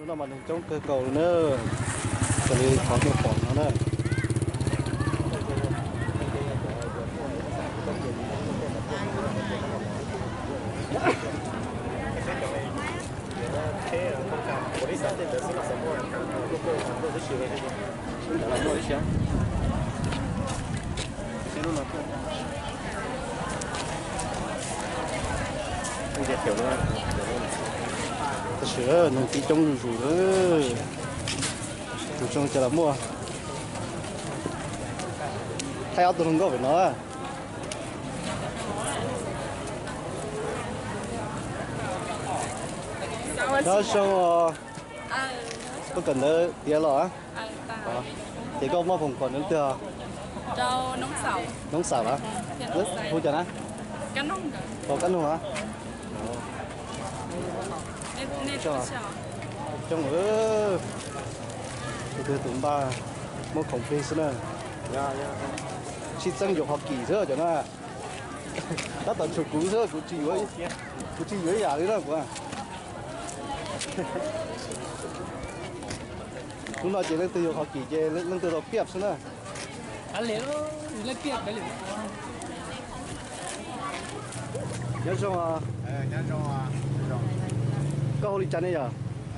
ເນາະ ມາເຖິງຈ້ອງເກີເກົ່າເນີ ກະເລີຍຂໍເຈົ້າຂອງເນາະເນີ. Hello. ເອີ ເອີ ເຈົ້າກໍມອບຂອງຂວັນວັນເກີດ ເຈົ້າ ນ້ອງສາວ ນ້ອງສາວຫວາ? ອືມ ເປັນນ້ອງສາວ ຮູ້ຈັກນະ? ກັນນ້ອງ ອໍ ກັນນ້ອງຫວາ? ເຈົ້າ ເຈົ້າເອີຍ ເດີນຕຸມບ້າ ມອບຂອງເຟສເນີ ຊິຈັ່ງຢົກຮອກກີເທີເຈົ້ານະ. ລາວຕອນຊຸກກູເທີ ກູຈີຢູ່ ກູຈີຢູ່ຢ່າເລີຍນະ ກູວ່າ ລຸງນ້ອຍເຈເລື່ອງຕື່ຢູ່ເຂົາກີເຈເລື່ອງຕື່ລາວປຽບຊະນະ. ອັນເລີຍ ເລື່ອງປຽບໄປເລີຍ. 안녕하세요. 예, 안녕하세요. 안녕하세요. ເຈົ້າຮູ້ຈັກນີ້ຫວາ?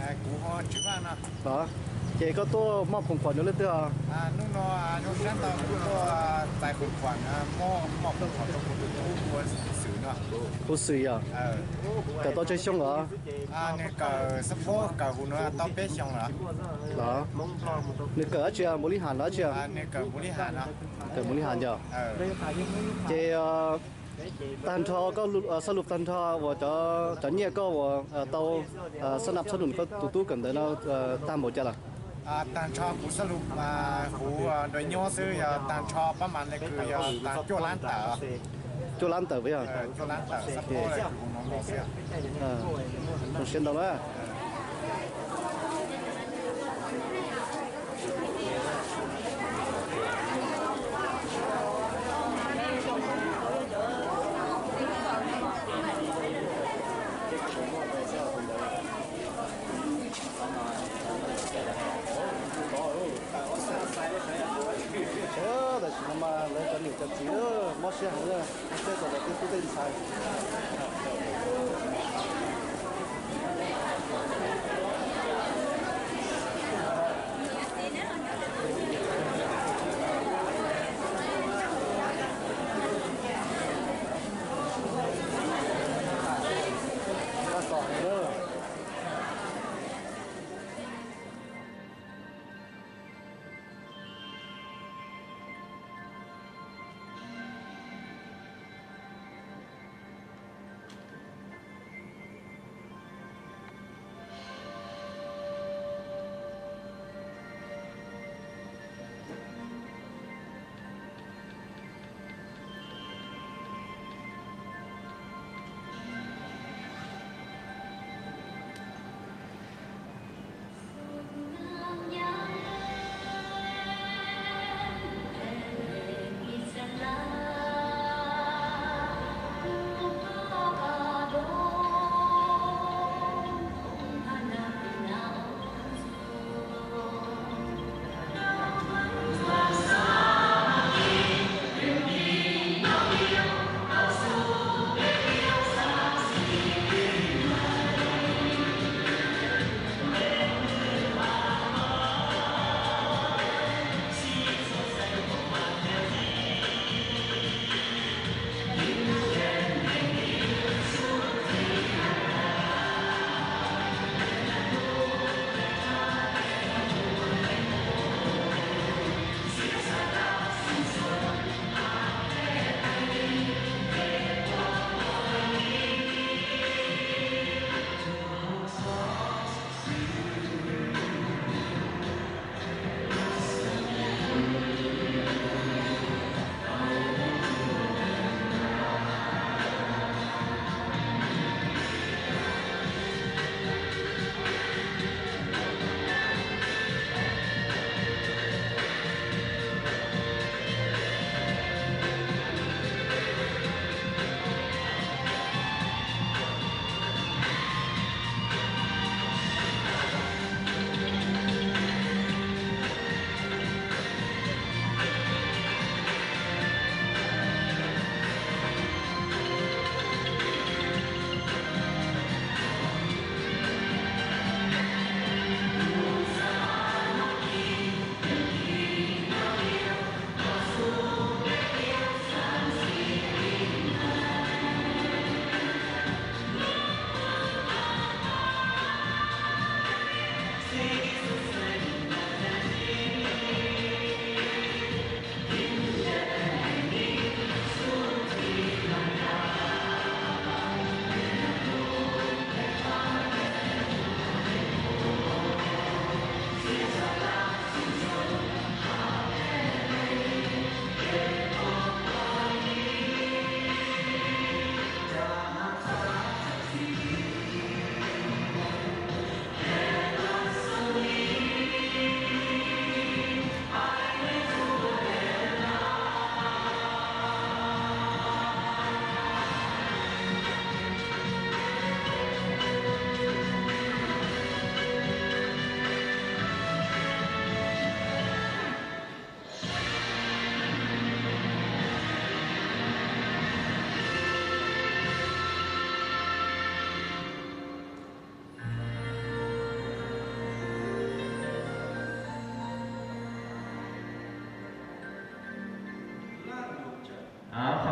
예, ຫວາ? ເຈກໍຕົວມອບຂອງຂວັນຢູ່ເລີຍເຕີ. 아, ܢܘກນ້ອຍ ອາຍຸຊັ້ນຕອນຕົວຈ່າຍຂອງຂວັນ ມອບ ມອບຂອງຂວັນຕົວຜູ້ຊື່ເນາະ ຜູ້ຊື່ຫວາ? ເອີ ເກີດຕົວເຈຊຽງຫວາ? 아, 네, 그 스포 그 오늘 또 배송 라. 라. 네, 그 아주 모리한 라지야. 아, 네, 그 모리한 라. 그 모리한 죠. 예. ເຈ ເອີ ຕານທອ ກໍ ເອີ ສະຫຼຸບຕານທອ ວ່າຈະ ຈະເນຍກໍວ່າ ເອີ ເຕົາ ເອີ ສະໜັບສະໜູນກໍຕູໆກັນເດີເນາະ ເອີ ຕາມບໍ່ຈະລະ. 아, ຕານທອ ກູສະຫຼຸບ 아, ກູ ܐ ໂດຍຫຍໍ້ຊື່ ຍາ ຕານທອ ປະມານເລີຍຄື ຍາ ຕານໂຈລ້ານເຕີ ໂຈລ້ານເຕີ ເອີ ໂຈລ້ານເຕີ ສະໂພເລີຍ ກູນ້ອງເຊື່ອ ເອີ ຕ້ອງເຊັນດອກນະ. ເອີ ແຕ່ຊິນຳມາເລີຍ ຈັນໜີຈັນສີເດີ ໝໍຊຽງເດີ ເຈົ້າກໍເປັນຜູ້ເປັນຊາຍ.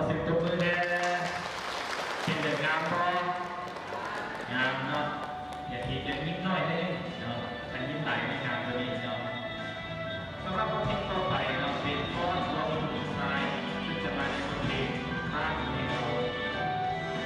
ສຽງຕົບມືແດ່. ເປັນແບບງາມບໍ່? ງາມເນາະ. ຢ່າຖີບ ຢ່າຍິ້ມໜ້ອຍເດ້ເນາະ. ຄັນຍິ້ມຫຼາຍນີ້ງາມກວ່ານີ້ເນາະ. ສຳລັບບົດເພງຕໍ່ໄປເນາະ ເປັນຟ້ອນຂອງລູກຊາຍ ຊຶ່ງຈະມາໃນບົດເພງ ທາງເດີນເຮົາ.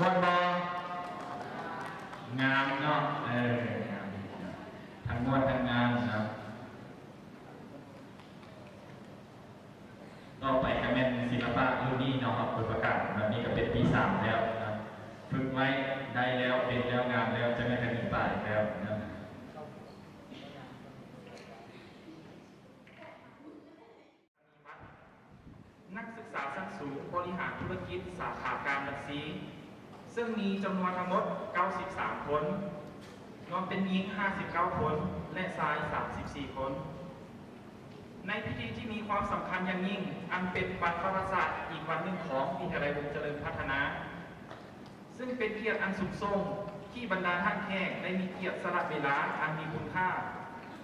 ມ່ວນບໍ່? ງາມເນາະ ເອີ ງາມ ທັງມ່ວນທັງງາມເນາະ. ຕໍ່ໄປກໍແມ່ນສິລະປະລຸ້ນນີ້ເນາະ ເຮົາເປີດປະກາດ ແບບນີ້ກໍເປັນປີສາມແລ້ວເນາະ. ຝຶກໄວ້ ໄດ້ແລ້ວ ເປັນແລ້ວ ງາມແລ້ວ ຈັ່ງໃດກໍໜີປ່າອີກແລ້ວເນາະ. ນັກສຶກສາຊັ້ນສູງບໍລິຫານທຸລະກິດ ສາຂາການບັນຊີ ເຊິ່ງມີຈຳນວນທັງໝົດເກົ້າສິບສາມຄົນ, ລວມເປັນຍິງຫ້າສິບເກົ້າຄົນ ແລະ ຊາຍສາມສິບສີ່ຄົນ. ໃນພິທີທີ່ມີຄວາມສຳຄັນຢ່າງຍິ່ງ ອັນເປັນວັນປະຫວັດສາດອີກວັນໜຶ່ງຂອງວິທະຍາໄລວົງຈະເລີນພັດທະນາ, ເຊິ່ງເປັນກຽດອັນສູງສົ່ງທີ່ບັນດາທ່ານແຂກໄດ້ມີກຽດສະຫຼະເວລາອັນມີຄຸນຄ່າ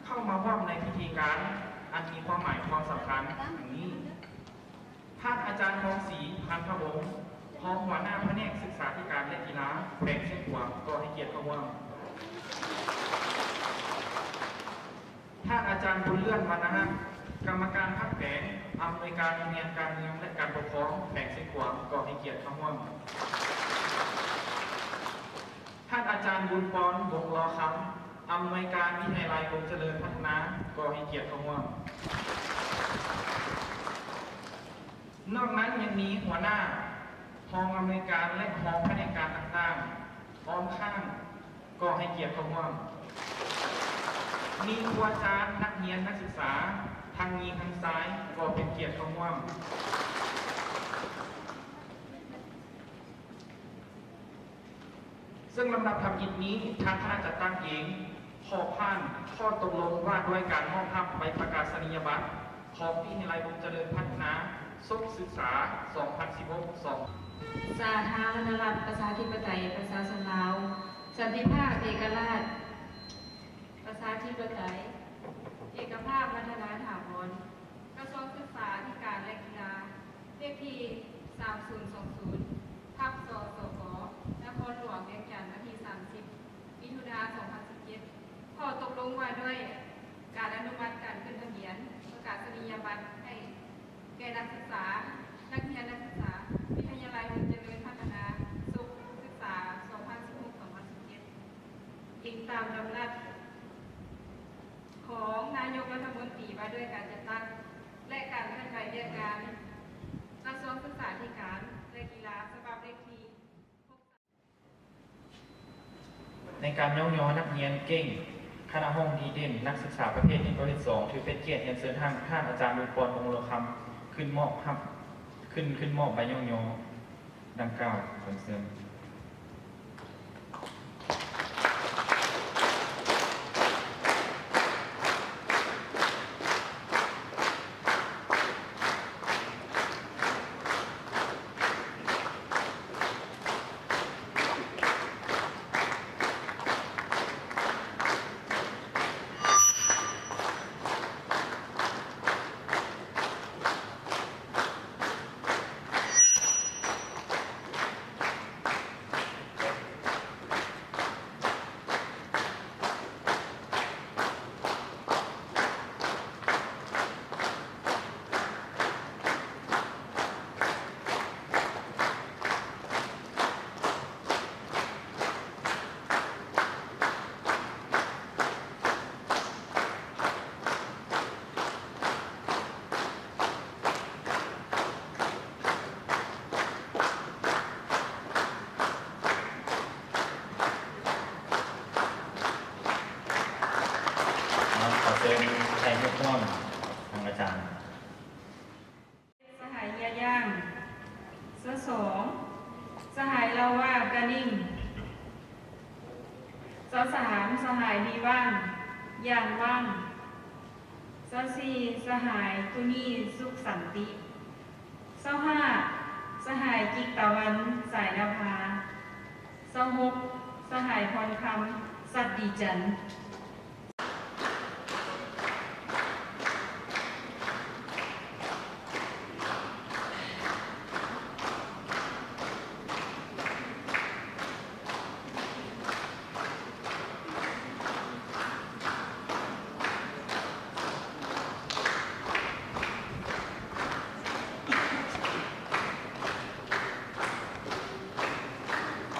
ເຂົ້າມາຮ່ວມໃນພິທີການອັນມີຄວາມໝາຍຄວາມສຳຄັນດັ່ງນີ້. ທ່ານອາຈານ ທອງສີ ພັນທະວົງ ຮອງຫົວໜ້າພະແນກສຶກສາທິການ ແລະ ກິລາ ແຂວງຊຽງຂວາງ ກໍໃຫ້ກຽດເຂົ້າຮ່ວມ. ທ່ານອາຈານ ບຸນເລື່ອນ ວັນນະຮັກ ກຳມະການພັກແຂວງ, ອຳນວຍການໂຮງຮຽນການເມືອງ ແລະ ການປົກຄອງແຂວງຊຽງຂວາງ ກໍໃຫ້ກຽດເຂົ້າຮ່ວມ. ທ່ານອາຈານ ບຸນປອນ ວົງລໍຄຳ ອຳນວຍການວິທະຍາໄລວົງຈະເລີນພັດທະນາ ກໍໃຫ້ກຽດເຂົ້າຮ່ວມ. ນອກນັ້ນຍັງມີຫົວໜ້າ, ຮອງອຳນວຍການ ແລະ ຮອງພະແນກການຕ່າງໆ ອ້ອມຂ້າງ ກໍໃຫ້ກຽດເຂົ້າຮ່ວມ. ມີຄູອາຈານ, ນັກຮຽນ, ນັກສຶກສາ ທັງຍິງທັງຊາຍ ກໍເປັນກຽດເຂົ້າຮ່ວມ. ເຊິ່ງລຳດັບທຳອິດນີ້ ທາງຄະນະຈັດຕັ້ງເອງ ຂໍຜ່ານຂໍ້ຕົກລົງວ່າດ້ວຍການມອບຮັບໃບປະກາສະນີຍະບັດຂອງວິທະຍາໄລວົງຈະເລີນພັດທະນາ ສົກສຶກສາ ສອງພັນສິບຫົກ ສອງ ສາທາລະນະລັດ ປະຊາທິປະໄຕ ປະຊາຊົນລາວ ສັນຕິພາບ ເອກະລາດ ປະຊາທິປະໄຕ ເອກະພາບ ວັດທະນາຖາວອນ ກະຊວງສຶກສາທິການ ແລະ ກິລາ ເລກທີ ສາມສູນສອງສູນ ທັບ ສສກ ນະຄອນຫຼວງວຽງຈັນ ວັນທີ ສາມສິບ ມິຖຸນາ ສອງພັນສິບເຈັດ ຂໍ້ຕົກລົງວ່າດ້ວຍການອະນຸມັດການຂຶ້ນທະບຽນປະກາສະນີຍະບັດໃຫ້ແກ່ນັກສຶກສາ, ນັກຮຽນນັກສຶກສາ ວິທະຍາໄລວົງຈະເລີນພັດທະນາ ສົກສຶກສາ ສອງພັນສິບຫົກ ສອງພັນສິບເຈັດ ອີງຕາມດຳລັດຂອງນາຍົກລັດຖະມົນຕີວ່າດ້ວຍການຈັດຕັ້ງ ແລະ ການເຄື່ອນໄຫວວຽກງານ ກະຊວງສຶກສາທິການ ແລະ ກິລາ ສະບັບເລກທີ ໃນການຍ້ອງຍໍນັກຮຽນເກັ່ງ ຄະນະຫ້ອງດີເດັ່ນ ນັກສຶກສາປະເພດໜຶ່ງ ປະເພດສອງ ຖືເປັນກຽດຮຽນເຊີນທ່ານ ທ່ານອາຈານ ບຸນປອນ ວົງໂລຄຳ ຂຶ້ນມອບຮັບ ຂຶ້ນ ຂຶ້ນມອບໃບຍ້ອງຍໍ ດັ່ງກ່າວ ຂໍເຊີນ. ຂໍເຊີນໃຫ້ຍກຍ້ອນທາງອາຈານ. ສະຫາຍເຮຍຍ່າງ. ຊາວສອງ ສະຫາຍລາວາ ການິງ. ຊາວສາມ ສະຫາຍດີວັງ ຢ່າງວັງ. ຊາວສີ່ ສະຫາຍຕຸນີ ສຸກສັນຕິ. ຊາວຫ້າ ສະຫາຍກິກຕາວັນ ສາຍນະພາ. ຊາວຫົກ ສະຫາຍພອນຄຳ ສັດດີຈັນ. ຂໍ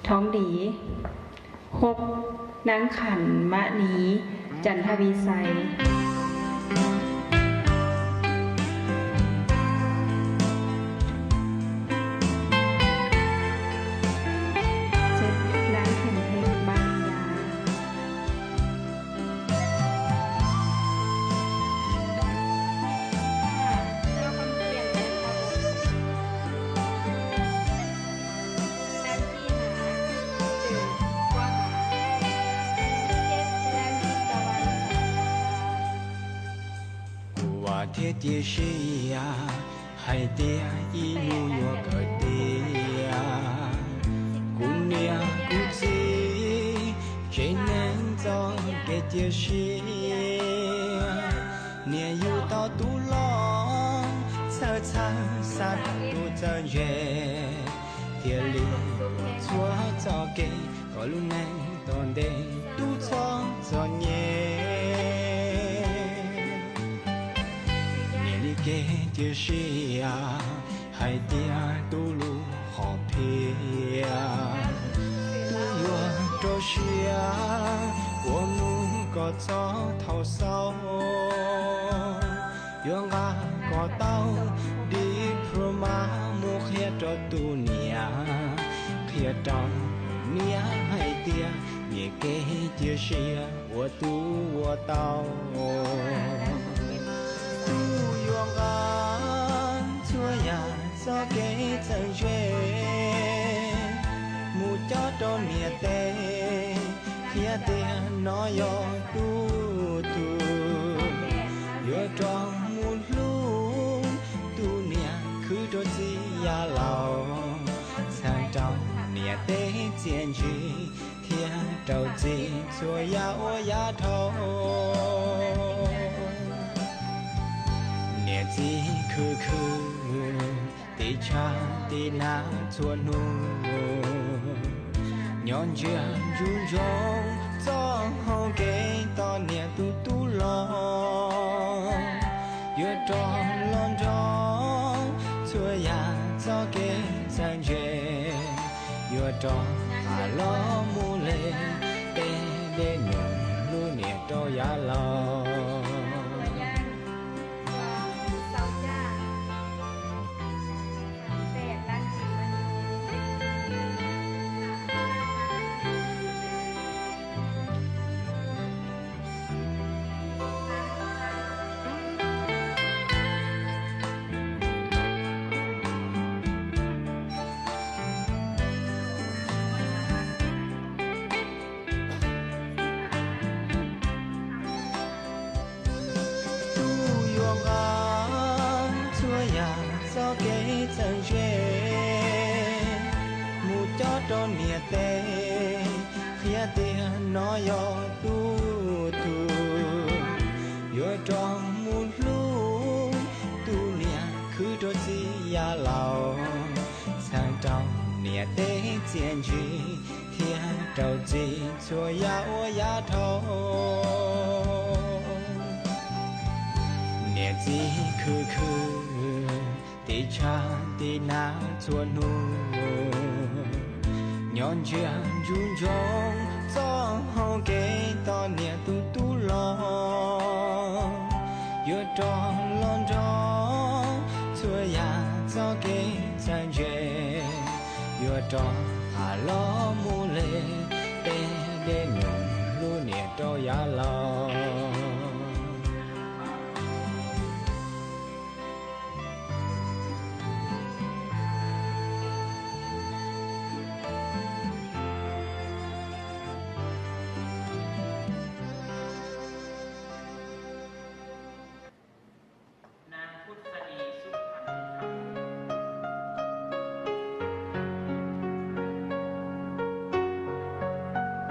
ທອງດີ ຫົກ ນາງຂັນມະນີ ຈັນທະວິໄຊ. ເຈັດ ນາງເຂັມເພັດ ມາລິຍ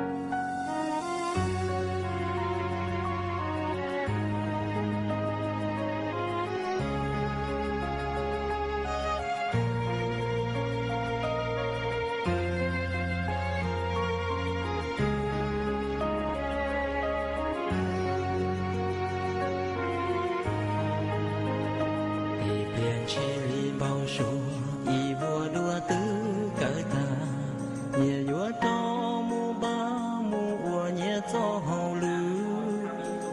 າ. Ua tro mu ba mu ua nyia tso hau lu,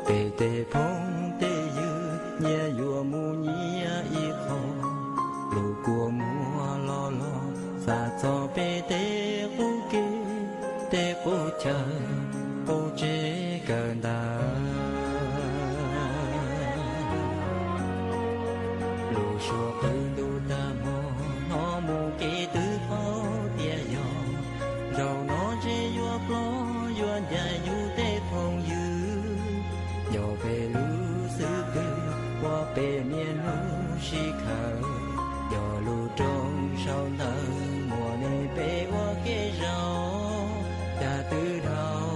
te te phong te yu nyia yua mu nyia i kho, lu kua mua lo lo sa tso pe te ku ke, te ku cha, ku che ka da. Lu shua pe du ta mo, no mu ke tu po tia yo. Rau no je yua plo, yua ja yu te phong yu. Yo pe lu su ke, wa pe mien lu shi khau. Yo lu trong shau ta, mua ne pe wa ke rau. Ta tu rau,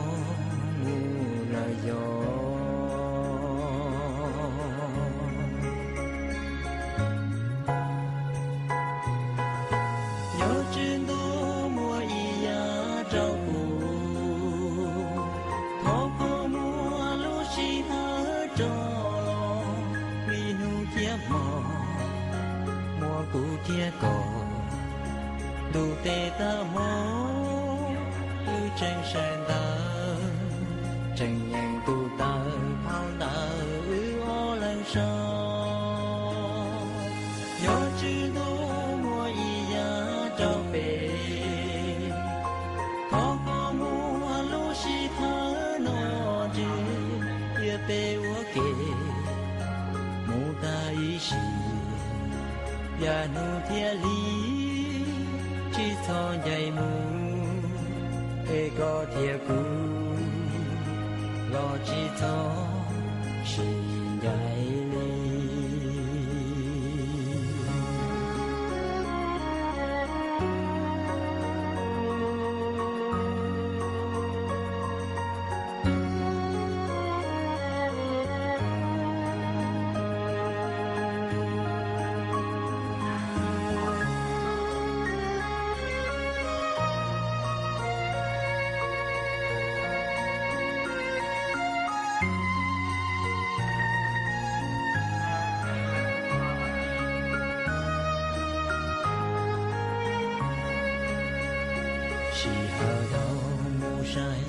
mu la yo. Yo chư ndu mua i ya trau ku. Tho ko mua lu shi ha tro. Mi nu tia mo. Mua ku tia ko. Du te ta mo. Ư cheng shen ta. Cheng yang tu ta. Phao ta. Ư o leng sho. Yo chư ndu mua i ya trau pe. Tho ko mua lu shi tha no chư. Ia pe ua ke. Mu ta i shi. Ya nu thia li. Chi tho jai mu. E ko thia ku. Lo chi tho. Shi jai li. Shi ha dau mu shai,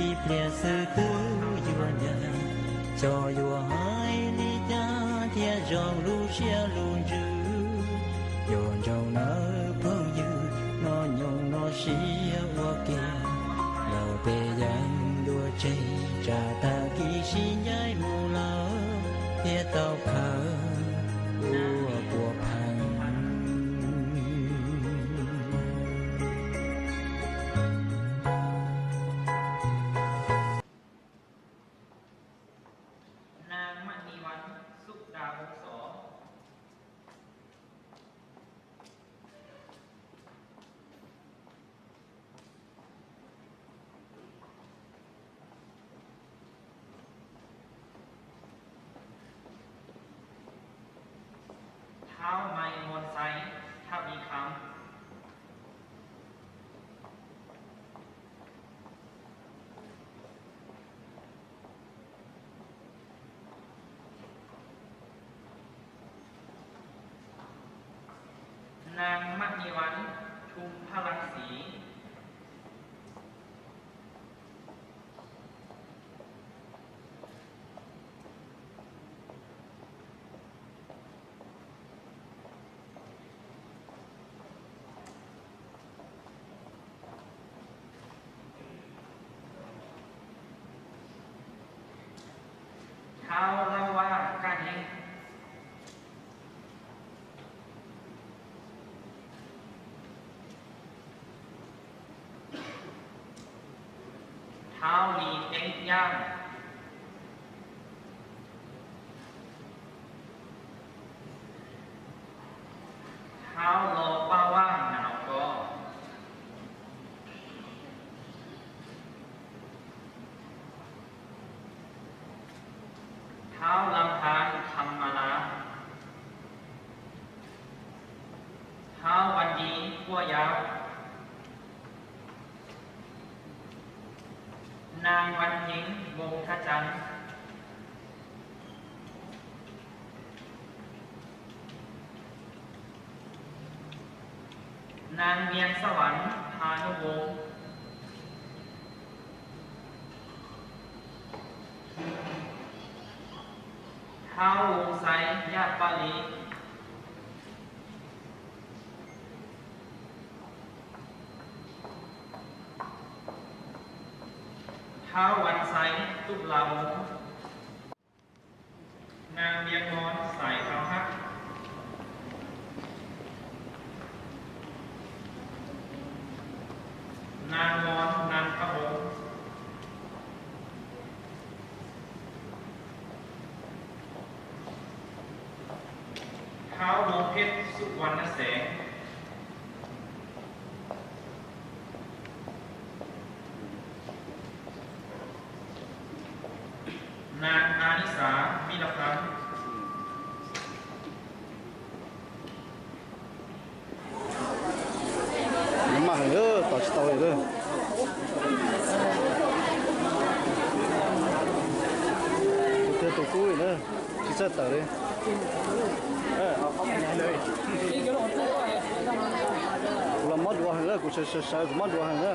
i plia sư tư yua nhai, cho yua hai ni cha, thia zhong lu shia lu nju. Yo zhong nơ phong yu, no nhung no shia ua ke. Lo pe yang dua che, cha ta ki shi nhai mu lo, thia tau khau, ua pua phang. ນາງ ມະນີວັນ ສຸດາວົງສອນ. ທ້າວ ໄມມອນໄຊ ທະວີຄຳ. ນາງ ມະນີວັນ ທຸມພະລັງສີ. ທ້າວ ລາວາ ການິ. ທ້າວ ລີ ເຕັງຢາງ. ທ້າວ ລໍປາຫວ່າງ ນາວກໍ. ທ້າວ ລຳພານ ທຳມະລາ. ທ້າວ ວັນດີ ຂົວຢາວ. ນາງ ວັນເພັງ ວົງທະຈັນ. ນາງ ວຽງສະຫວັນ ພານຸວົງ. ທ້າວວົງໄຊ ຍາດປາລີ, ທ້າວວັນໄຊ ຕຸລາວົງ, ນາງວຽງມອນ ສາຍຄຳຮັກ, ນາງມອນ ນັນທະວົງ, ທ້າວ ວົງເພັດ ສຸວັນນະແສງ, ນາງ ອານິສາ ວິລະພັນ. ມາເດີ ຕໍ່ຊິເຕົາເດີ ເດີໂຕກູເດີ ຊິເສີບເຕີເດີ. ເອີ ເອົາເຂົ້າໄປເລີຍ ກູລະມອດວອຫັ້ນເດີ ກູເຊີເຊີເຊີ ກູມອດວອຫັ້ນເດີ.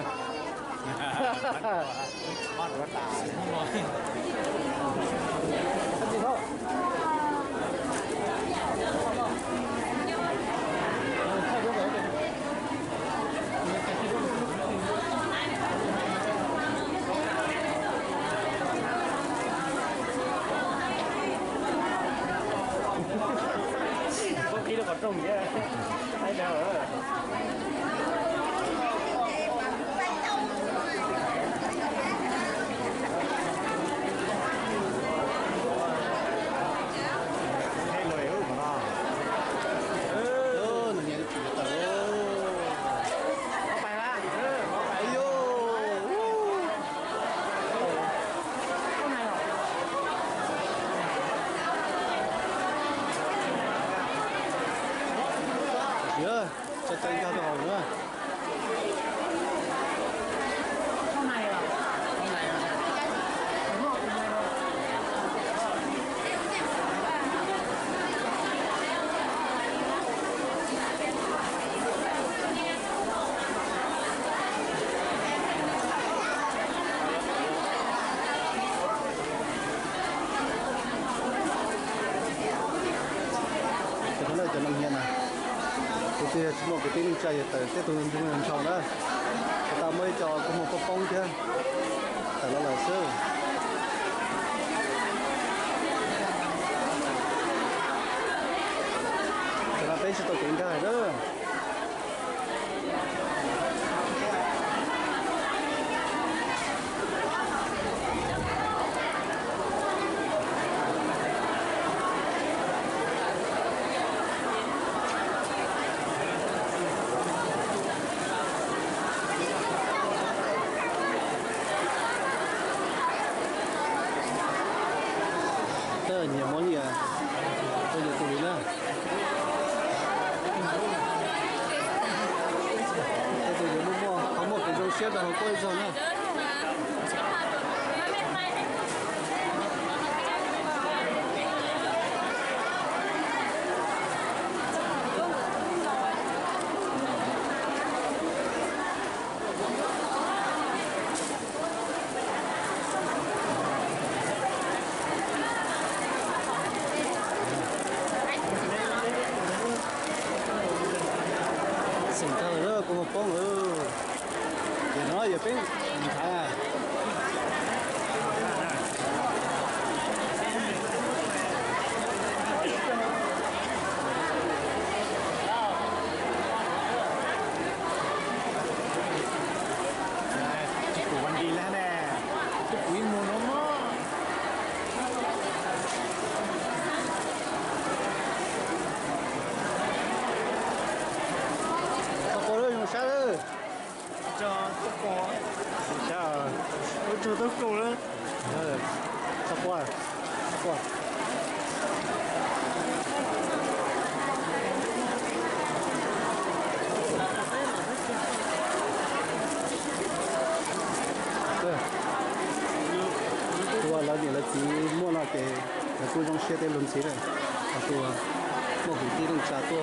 ເປັນຈັ່ງໃດເຈົ້ານັກຮຽນນະ? ກູຕິເຮັດສະໝອກກູຕິໜຶ່ງໃຈ ແຕ່ ແຕ່ໂຕໜຶ່ງເປັນເງິນຊອງນະ. ຕາມເອີຍເຈົ້າກໍຫົວປະປ້ອງເທື່ອ ແຕ່ລະຫຼາຍເຊີ. ສະນັ້ນເປັນສະໂຕເກັ່ງໄດ້ເດີ. ເອີ ເນຍ ມໍລຽ ເອີ ເນຍ ຕູລີນະ. ເສັນເຈົ້າເດີ ກູມາປ້ອງເດີ. ເດີເນາະ ຢ່າເປັນ ເອີ ຄືວ່າລາວນີ້ລາວຊິມ່ວນລາວເກ ລາວກູຕ້ອງເຊຍເຕລຸນຊິເດີ ຄືວ່າໝົກເປັນທີ່ຕ້ອງຈາຕົວ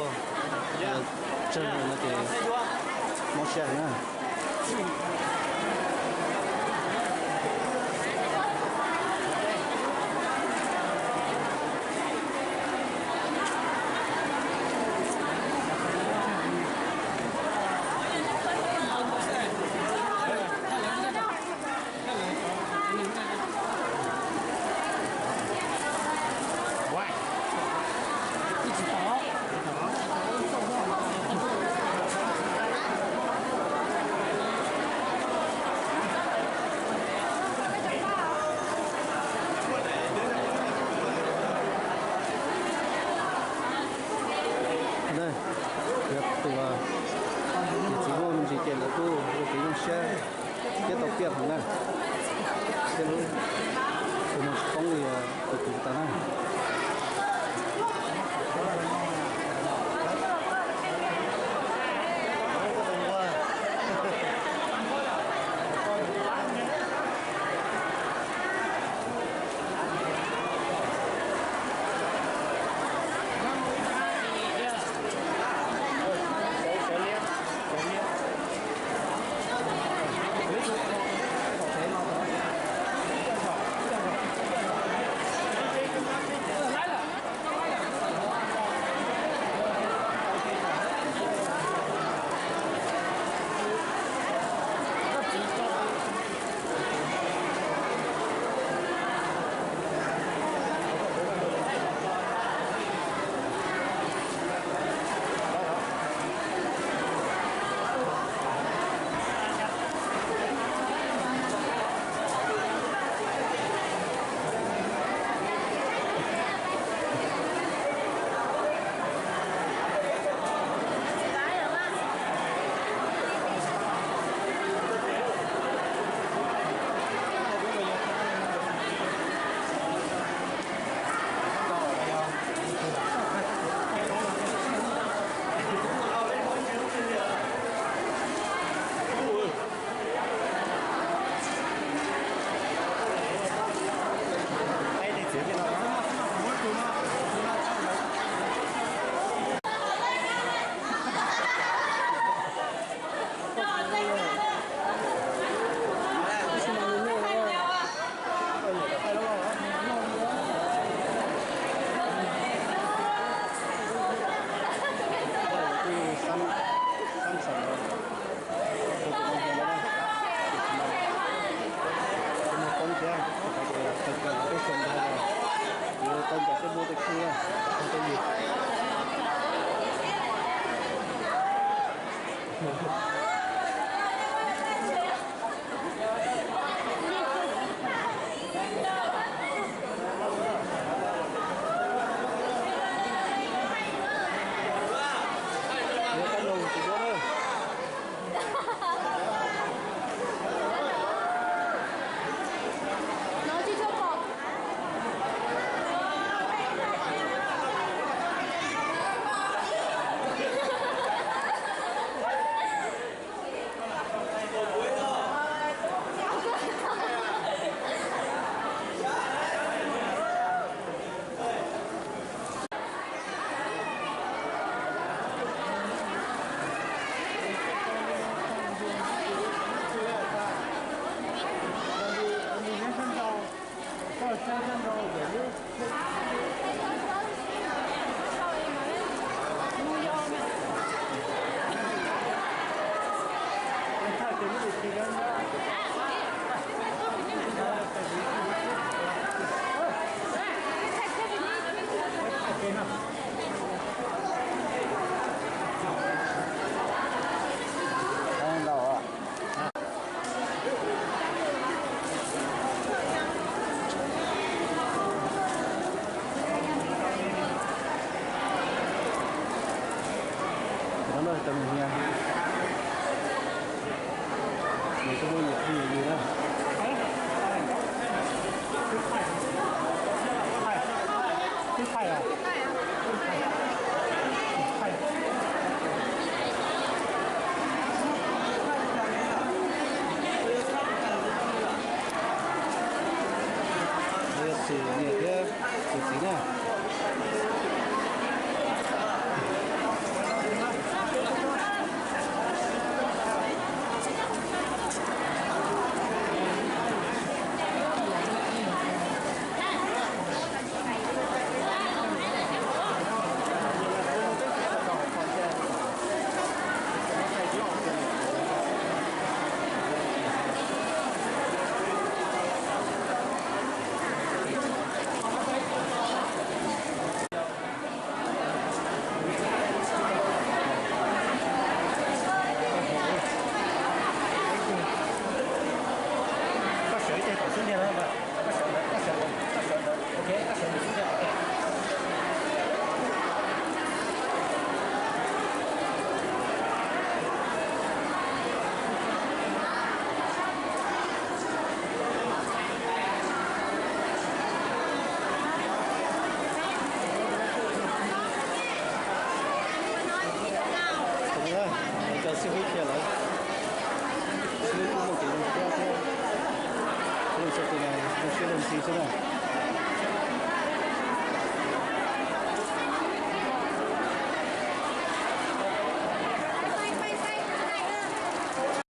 ເຈີລາວເກໝໍແຊຍນະ. Io, no. Se no, se no spongo io, ti dico, no.